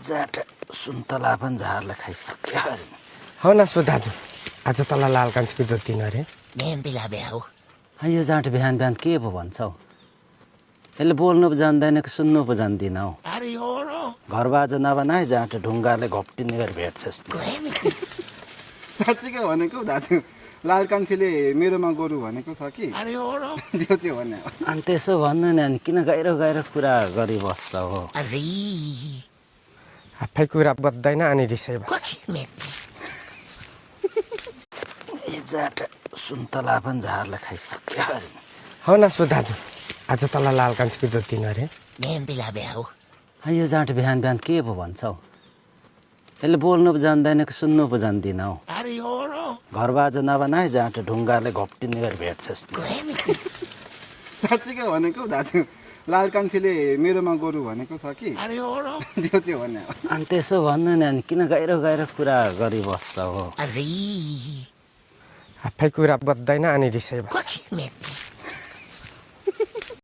जाट सुन्तला पनि झारले खाइसक्यो अरे। हौ नस्पो दाजु आज तल लाल कान्छीको जोतिन अरे यो जाट बिहान बिहान के पो भन्छ हौ? यसले बोल्नु पो जान्दैन कि सुन्नु पो जान्दिन हौ। घर बाजा नबनाए जाट ढुङ्गाले घोप्टिने गरी भेट्छस्। साँच्चीकै भनेको दाजु लाल कान्छीले मेरोमा गोरु भनेको छ कि त्यो चाहिँ हो नि। अनि त्यसो भन्नु नि, अनि किन गहिरो गहिरो कुरा गरिबस्छ हो? आफै कुरा बद्दैन अनि रिसाइ बस्छ। यो जाट सुन्तला पनि झारले खाइसक्यो अरे। हौ नस्पो दाजु आज तल लाल कान्छीको जोतिन अरे। यो जाट बिहान बिहान के पो भन्छ हौ? यसले बोल्नु पो जान्दैन कि सुन्नु पो जान्दिन हौ। घर बाजा नबनाए जाट ढुङ्गाले घोप्टिने गरी भेट्छस्। साँच्चीकै भनेको दाजु लाल कान्छीले मेरोमा गोरु भनेको छ कि त्यो चाहिँ हो नि। अनि त्यसो भन्नु नि, अनि किन गहिरो गहिरो कुरा गरिबस्छ हो? आफै कुरा बद्दैन अनि रिसाइ बस्छ।